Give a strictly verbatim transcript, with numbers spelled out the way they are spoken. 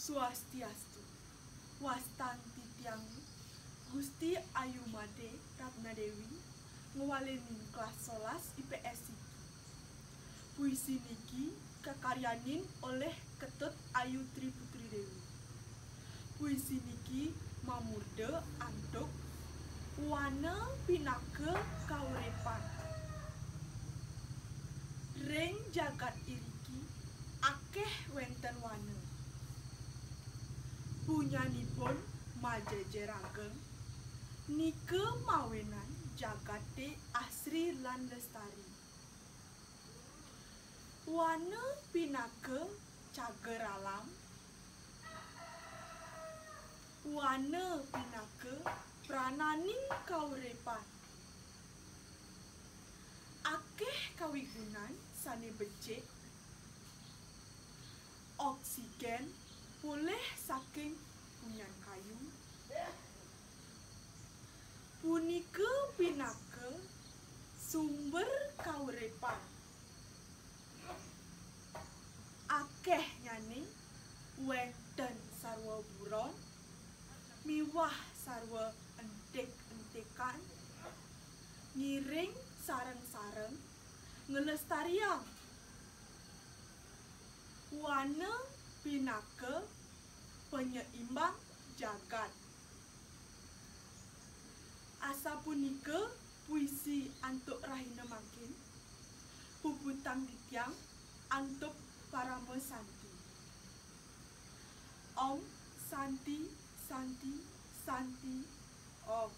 Swastiastu. Wastan titiang Gusti Ayu Made Ratna Dewi, ngwalenin kelas solas I P S siki. Puisi niki kakaryanin oleh Ketut Ayu Tri Putri Dewi. Puisi niki mamurda antuk wana pinaka kauripan. Ring jagat iriki akeh wenten wana. Punyanipun majejer ageng, nika mawinan jagate asri lan lestari. Wana pinaka cagar alam. Wana pinaka prananing kauripan. Akeh kawigunan sane becik, oksigen polih saking punyan kayu. Punika pinaka sumber kauripan. Akehnyane wenten sarwa buron miwah sarwa entik-entikan ngiring sareng-sareng nglestariang wana pinaka penyeimbang jagat. Asapunika puisi antuk rahina mangkin, puputang titiang antuk parama santi. Om Santi, Santi, Santi, Om.